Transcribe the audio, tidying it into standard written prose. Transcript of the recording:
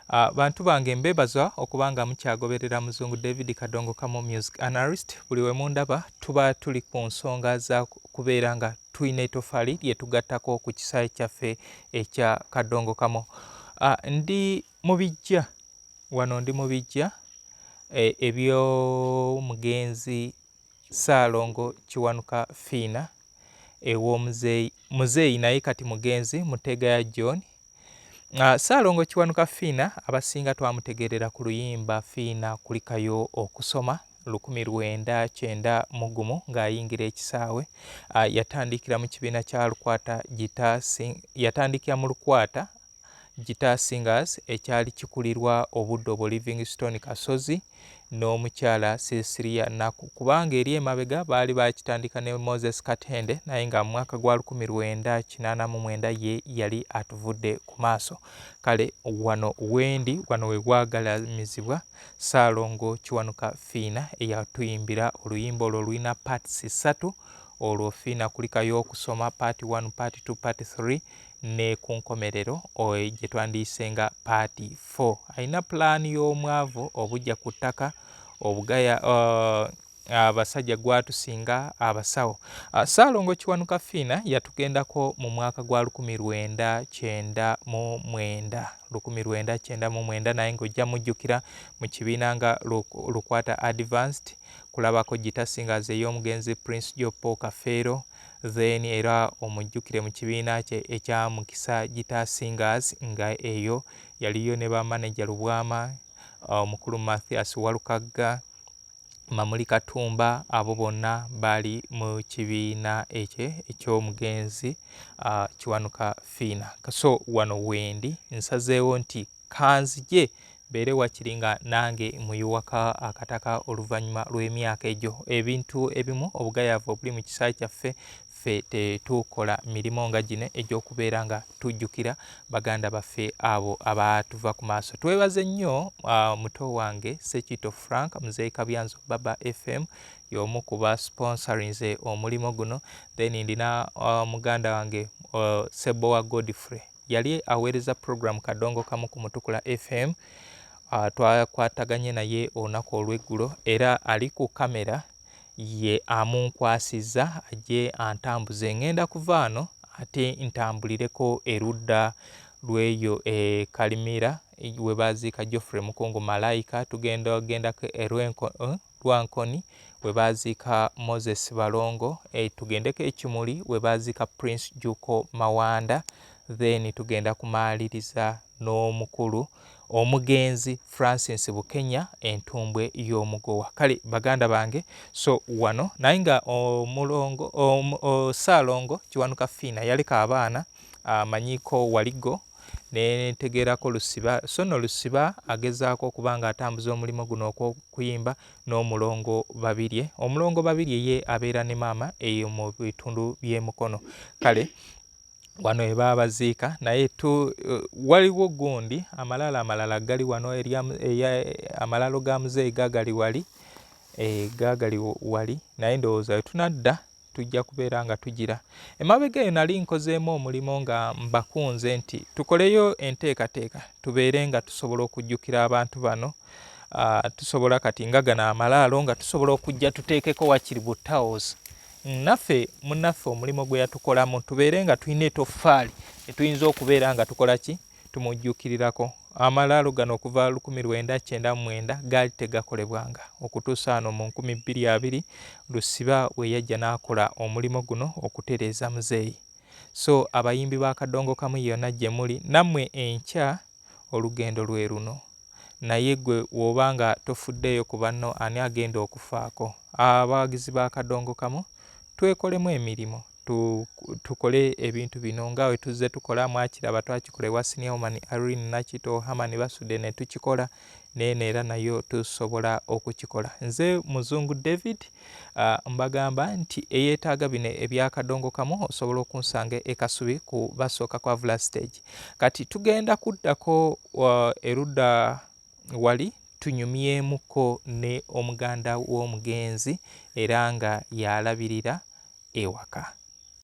Bantu bange, mbebaza okuba nga mukyagoberera Muzungu David Kadongo Kamo, music analyst. Buli we mundaba tuba tuli ku nsonga za kubeera nga tulina etofaali lye tugattako ku kisaawe kyaffe ekya Kadongo Kamo. Ndi mu bijja wano, ndi mu bijja eby'omugenzi Ssaalongo Kiwanuka Fiina, ew'omuzeeyi, muzeeyi naye kati mugenzi, Mutegaya John. Ssaalongo Kiwanuka Fiina abasinga twamutegeerera ku luyimba Fiina Kulikayo Okusoma 1991 ng'ayingira ekisaawe. Yatandikira mu kibiina kya Lukwata Guitar, yatandikira mu Lukwata Guitar Singers ekyali kikulirwa obudde obwo Livingstone Kasozi n'omukyala Cecilia Naku, kubanga eri emabega baali bakitandika ne Moses Katende, naye nga mu mwaka gwa 1989 ye yali atuvudde ku maaso. Kale wano wendi, wano we wagalamizibwa Ssaalongo Kiwanuka Fiina eyatuyimbira oluyimba olwo olulina parts ssatu, olwo Fiina Kulikayo Okusoma part 1, part 2, part 3, ne ku nkomerero gye twandiyise nga part 4. Alina pulaani y'omwavu, obujja ku ttaka, obugaya abasajja gwatusinga abasawo. Ssaalongo Kiwanuka Fiina yatugendako mu mwaka gwa 1999, 1999, naye ng'ojja mujjukira mu kibiina nga Lukwata Advanced, kulabako Guitar Singers ey'omugenzi Prince Jopo Kafeero, then era omujjukire mu kibiina kye ekya Mukisa Guitar Singers, nga eyo yaliyo ne bamaneja Lubwama, omukulu Mathias Walukagga, Mamuli Katumba, abo bonna baali mu kibiina ekyo eky'omugenzi Kiwanuka Fiina. So wano wendi nsazeewo nti kanzije mbeere wakiri nga nange muyiwako akataka oluvannyuma lw'emyaka egyo. Ebintu ebimu, obugayaavu obuli mu kisaawe kyaffe, ffe tetukola mirimu nga gino egy'okubeera nga tujjukira baganda baffe abo abatuva ku maaso. Twebaze nnyo muto wange Sekito Frank, Muzeeyi Kabyanzo, Baba FM, y'omu ku ba sponsorinze omulimu guno. Then ndina muganda wange Sebowa Godfrey, yali aweereza program Kadongo Kamu ku Mutukula FM. Twakwataganye naye olunaku olw'eggulo, era ali ku kamera ye amunkwasizza ajje antambuze. Ŋŋenda kuva ano ate ntambulireko erudda lw'eyo e Kalimira we baziika Geoffrey Mukungu Malayika, tugenda gendako e Lwankoni we baziika Moses Balongo, tugendeko Ekimuli we baziika Prince Juko Mawanda, then tugenda kumaaliriza n'omukulu omugenzi Francis Bukenya, entumbwe y'omugowa. Kale baganda bange, so wano naye nga omulongo Ssaalongo Kiwanuka Fiina yaleka abaana, amanyiiko Waligo, nentegeerako Lusiba. So nno Lusiba agezaako okuba nga atambuza omulimu guno okw'okuyimba n'omulongo Babirye. Omulongo Babirye ye abeera ne maama eyo mu bitundu by'e Mukono. Kale wano we baabaziika, naye tu waliwo gundi amalaalo amalala gali wano, amalaalo ga muzeeyi gagali wali, gagali wali, naye ndowooza we tunadda tujja kubeera nga tugira emabega. Eyo nali nkozeemu omulimu nga mbakunze nti tukoleyo enteekateeka tubeere nga tusobola okujjukira abantu bano. Tusobola kati nga gano amalaalo nga tusobola okujja tuteekeko wakiri bu tiles, naffe munnaffe omulimu gwe yatukolamu tubeere nga tulina etoffaali etuyinza okubeera nga tukola ki, tumujjukirirako. Amalaalo gano okuva 1999 gaali tegakolebwanga okutuusa ano mu 2020 Lusiba we yajja n'akola omulimu guno okutereeza muzeeyi. So abayimbi ba Kadongo Kamu yonna gye muli, nammwe enkya olugendo lwe luno, naye gwe w'oba nga tofuddeeyo ku banno, ani agenda okufaako? Abawagizi ba Kadongo Kamu, twekolemu emirimu, tukole ebintu bino nga we tuzze tukola. Mwakiraba twakikola ewa Senior Woman Irene Nakito, Hamani Basudde ne tukikola neeno, era nayo tusobola okukikola. Nze Muzungu David, mbagamba nti eyeetaaga bino ebyakadongo kamu osobola okunsanga e Kasubi ku basooka kwavula stage. Kati tugenda kuddako erudda wali tunyumyemuko ne omuganda w'omugenzi, era nga yalabirira ewaka.